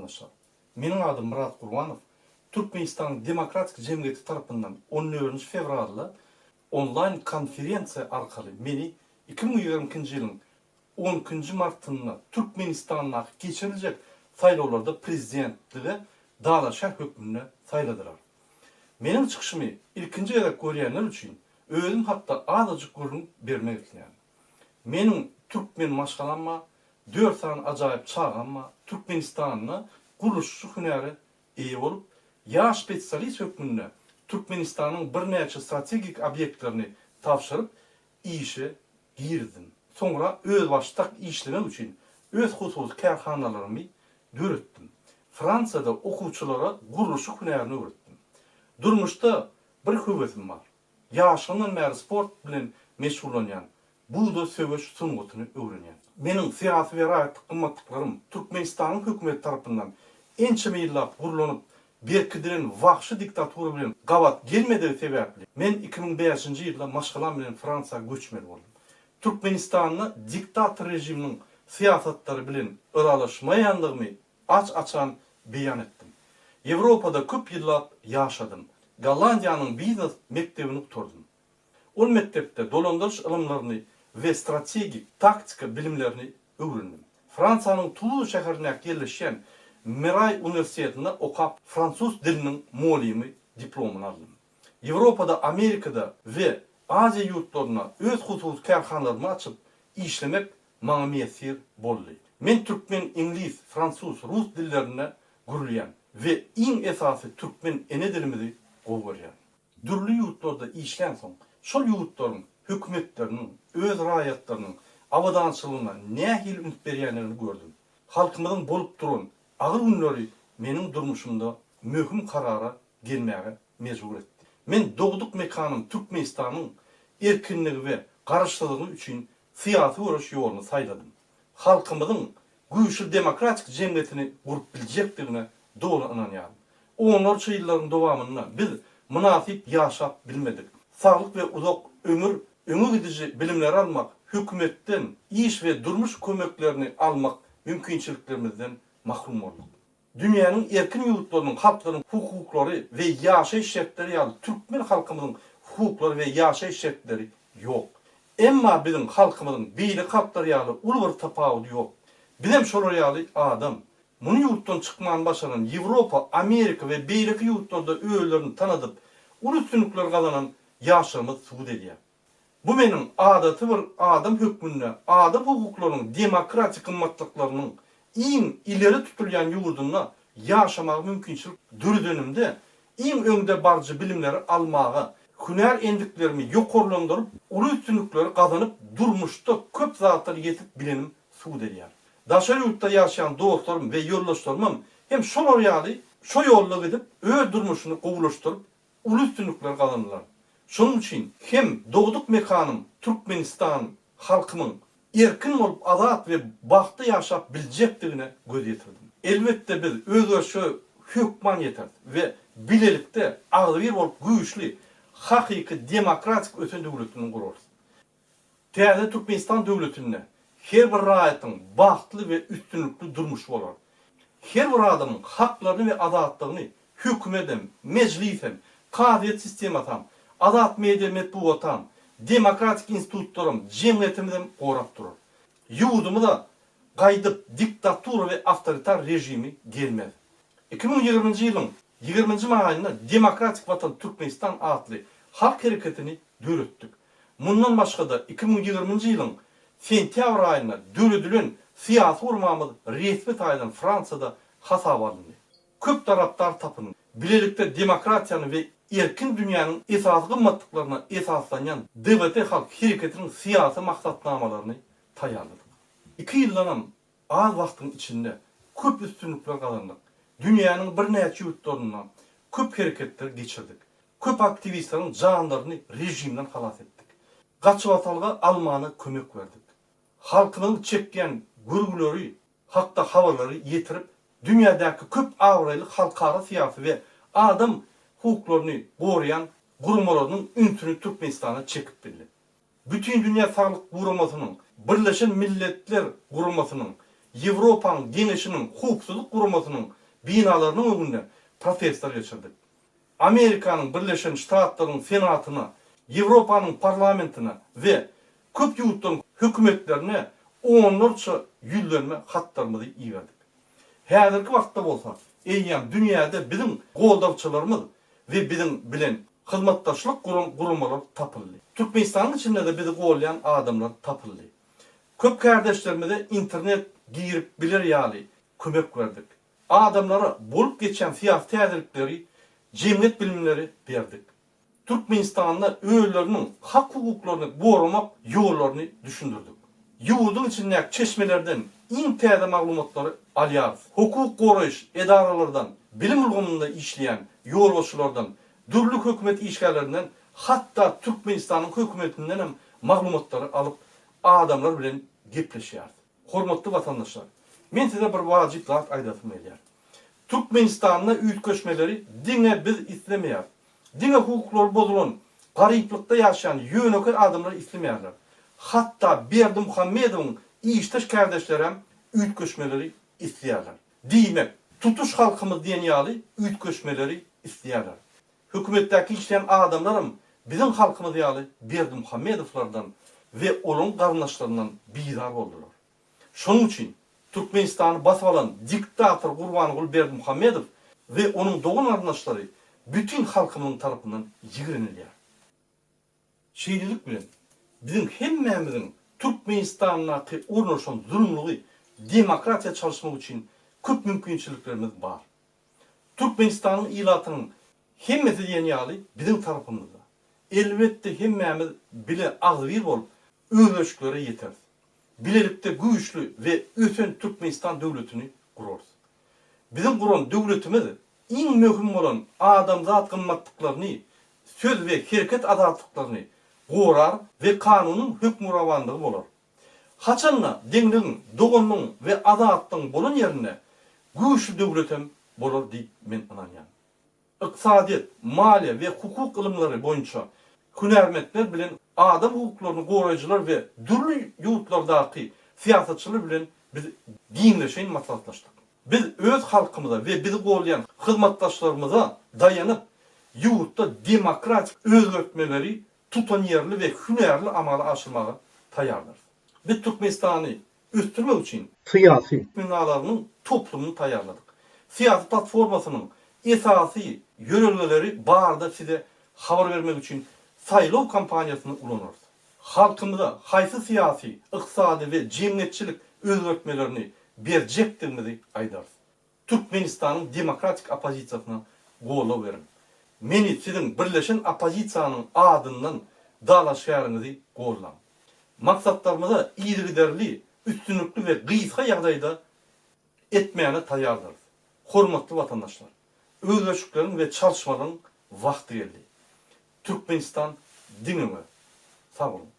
watandaşlar! Meniň adym Myrat Gurbanow. Türkmenistanyň Demokratik jemgyýeti tarapyndan on dördünji fewralda onlaýn konferensiýa arkaly meni 2022-nji ýylyň on ikinji martynda Türkmenistandaky geçiriljek saýlawlarda prezidentlige dalaşgär hökmünde saýladylar. Meniň çykyşymy ilkinji gezek görýänler üçin özüm hakda azajyk gürrüň bermek isleýän. Meniň türkmen maşgalam bar, dört sany ajaýyp çagam bar. Türkmenistanda gurluşykçy hünäre eýe bolup, ýaş spesialist hökmünde Türkmenistanyň birnäçe strategik obýektlerini tabşyryp, işe girizdim. Soňra özbaşdak işlemek üçin öz hususy kärhanalarymy döretdim. Fransiýada okuwçylara gurluşyk hünärini öwretdim. Durmuşda bir höwesim bar. Ýaşlygymdan bäri sport bilen meşgullanýan, buda söweş sungatyny öwrenýän. Meniň syýasy we raýatlyk gymmatlyklarym Türkmenistanyň hökümeti tarapyndan ençeme ýyllap gurlanyp berkidilen wagşy diktatura bilen gabat gelmedigi sebäpli, men 2005-nji ýylda maşgalam bilen Fransiýa göçmeli boldum. Türkmenistanda diktator režiminiň syýasatlary bilen ylalaşmaýandygymy aç-açan beýan etdim. Ýewropada köp ýyllap ýaşadym. Gollandiýanyň biznes mekdebini gutardym. Ol mekdepde dolandyryş ylymlaryny we strategik, taktika bilimlerini öwrendim. Fransiýanyň Tuluz şäherindäki ýerleşýän Meraý uniwersitetinde okap fransuz diliniň mugallymy diplomyny aldym. Ýewropada, Amerikada we Aziýa ýurtlarynda öz hususy kärhanalarymy açyp işlemek maňa miýessir boldy. Men türkmen, iňlis, fransuz, rus dillerinde gürleýän we iň esasy türkmen ene dilimizi gowy görýän. Dürli ýurtlarda işlänsoň, şol ýurtlaryň hökümetleriniň öz raýatlarynyň abadançylygyna nähili üns berýändigini gördüm. Halkymyzyň bolup duran agyr günleri meniň durmuşymda möhüm karara gelmäge mejbur etdi. Men dogduk mekanym Türkmenistanyň erkinligi we garaşsyzlygy üçin syýasy göreş ýoluny saýladym. Halkymyzyň güýçli demokratik jemgyýetini gurup biljekdigine doly ynanýaryn. Onlarça ýyllaryň dowamynda biz mynasyp ýaşap bilmedik. Saglyk we uzak ömür, öňe gidiji bilimleri almak, hökümetden iş we durmuş kömeklerini almak mümkinçiliklerimizden mahrum bolduk. Dünýäniň erkin ýurtlarynyň halklarynyň hukuklary we ýaşaýyş şertleri ýaly türkmen halkymyzyň hukuklary we ýaşaýyş şertleri ýok. Emma biziň halkymyzyň beýleki halklar ýaly uly bir tapawudy ýok. Bizem şolar ýaly adam. Muny ýurtdan çykman başaran Ýewropa, Amerika we beýleki ýurtlarda özlerini tanadyp uly üstünlikler gazanan ýaşlarymyz subut edýär. Bu meniň adaty bir adam hökmünde adam hukuklarynyň demokratik gymmatlyklarynyň iň ileri tutulýan ýurdunda ýaşamaga mümkinçilik döredenimde iň öňde baryjy bilimleri almaga, hünär endiklerimi ýokarlandyryp, uly üstünlikleri gazanyp, durmuşda köp zatlara ýetip bilenim subut edýär. Daşary ýurtda ýaşaýan dostlarym we ýoldaşlarymam hem şolar ýaly şo ýolda gidip, öz durmuşyny gowulaşdyryp, uly üstünlikler gazandylar. Şonuň üçin hem dogduk mekanym Türkmenistan halkymyň erkin bolup azat we bagtly ýaşap biljekdigine göz ýetirdim. Elbetde biz özgerişe hökman ýeteris we bilelikde agzybir bolup güýçli, hakyky demokratik ösen döwletini gurarys. Täze Türkmenistan döwletinde her bir raýatyň bagtly we üstünlikli durmuşy bolar. Her bir adamyň haklaryny we azatlygyny hökümetem, mejlisem, kazyýet sistemasam, azat media metbugatam, demokratik institutlaram, jemgyýetimizem gorap durar. Ýurdumyza gaýdyp diktatura we awtoritar režimi gelmez. 2020-nji ýylyň ýigriminji maýynda Demokratik Watan Türkmenistan atly halk hereketini döretdik. Mundan başga-da, 2020-nji ýylyň sentýabr aýynda döredilen syýasy guramamyz resmi taýdan Fransiýada hasaba alyndy. Köp tarapdar tapyndy. Bilelikde demokratiýany we erkin dünýäniň esasy gymmatlyklaryna esaslanýan DWT halk hereketiniň syýasy maksatnamalaryny taýýarladyk. Iki ýyldanam az wagtyň içinde köp üstünlikler gazandyk. Dünýäniň birnäçe ýurtlarynda köp hereketler geçirdik. Köp aktiwistleriň janlaryny režimden halas etdik. Gaçybatalga almana kömek berdik. Halkymyzyň çekýän görgüleri hakda habarlary ýetirip, dünýädäki köp abraýly halkara syýasy we adam hukuklaryny goraýan guramalarynyň ünsüni Türkmenistana çekip bildi. Bütindünýä Saglyk Guramasynyň, Birleşen Milletler Guramasynyň, Ýewropanyň Geňeşiniň Howpsuzlyk Guramasynyň binalarynyň öňünde protestler geçirdik. Amerikanyň Birleşen Ştatlarynyň Senatyna, Ýewropanyň Parlamentine we köp ýurtlaryň hökümetlerine onlarça ýüzlenme hatlarymyzy iberdik. Häzirki wagtda bolsa eýýäm dünýäde biziň goldawçylarymyz we biziň bilen hyzmatdaşlyk guran guramalar tapyldy. Türkmenistanyň içinde-de bizi golýan adamlar tapyldy. Köp kärdeşlerimize internet girip biler ýaly kömek berdik. Adamlara bolup geçýän syýasy täzelikleri, jemgyýet bilimleri berdik. Türkmenistanda özleriniň hak-hukuklaryny goramak ýollaryny düşündirdik. Ýurduň içindäki çeşmelerden iň täze maglumatlary alýarys. Hukuk goraýyş edaralardan, bilim ulgamynda işleýän ýolbaşçylardan, dürli hökümet işgärlerinden, hatda Türkmenistanyň hökümetindenem maglumatlary alyp, adamlar bilen gepleşýäris. Hormatly watandaşlar, men size bir wajyp zat aýdasym gelýär. Türkmenistanda üýtgeşmeleri diňe biz islemeýäris. Diňe hukuklary bozulan, garyplykda ýaşaýan ýönekeý adamlar islemeýärler. Hatda Berdimuhamedowyň işdeş kärdeşlerem üýtgeşmeleri isleýärler. Diýmek, tutuş halkymyz diýen ýaly üýtgeşmeleri isleýärler. Hökümetdäki işleýän adamlaram biziň halkymyz ýaly Berdimuhamedowlardan we olaryň garyndaşlaryndan bizar boldular. Şonuň üçin Türkmenistany basyp alan diktator Gurbanguly Berdimuhamedow we onuň dogan-garyndaşlary bütin halkymyzyň tarapyndan ýigrenilýär. Şeýlelik bilen, biziň hemmämiziň Türkmenistandaky ornaşan zulumlygy demokratiýa çalyşmak üçin köp mümkinçiliklerimiz bar. Türkmenistanyň ilatynyň hemmesi diýen ýaly biziň tarapymyzda. Elbetde hemmämiz bile agzybir bolup özleşiklere ýeteris. Bilelikde güýçli we ösen Türkmenistan döwletini gurarys. Biziň guran döwletimiz iň möhüm bolan adamzat gymmatlyklaryny, söz we hereket azatlyklaryny gorar we kanunyň hökmürowanlygy bolar. Haçanda deňligiň, doganlygyň we azatlygyň bolan ýerinde güýçli döwletem bolar diýip men ynanýan. Ykdysadyýet, maliýe we hukuk ylymlary boýunça hünärmentler bilen adam hukuklaryny goraýjylar we dürli ýurtlardaky syýasatçylar bilen biz giňleşeýin maslahatlaşdyk. Biz öz halkymyza we bizi goldaýan hyzmatdaşlarymyza daýanyp, ýurtda demokratik özgertmeleri tutanýerli we hünärli amala aşyrmaga taýýardyrys. Biz Türkmenistany ösdürmek üçin Syýasy. Binalarynyň toplumyny taýýarladyk. Syýasy platformasynyň esasy ýörelgeleri barada size habar bermek üçin saýlaw kampaniýasyny ulanarys. Halkymyza haýsy syýasy, ykdysady we jemgyýetçilik özgertmelerini berjekdigimizi aýdarys. Türkmenistanyň demokratik oppozisiýasyna goldaw beriň. Meni siziň birleşen oppozisiýanyň adyndan dalaşgäriňizi goldaň. Maksatlarymyza yzygiderli, üstünlikli we gysga ýagdaýda etmäne taýýardyrys. Hormatly watandaşlar! Özleşikleriň we çalyşmalaryň wagty geldi. Türkmenistan diňe öňe! Sag boluň!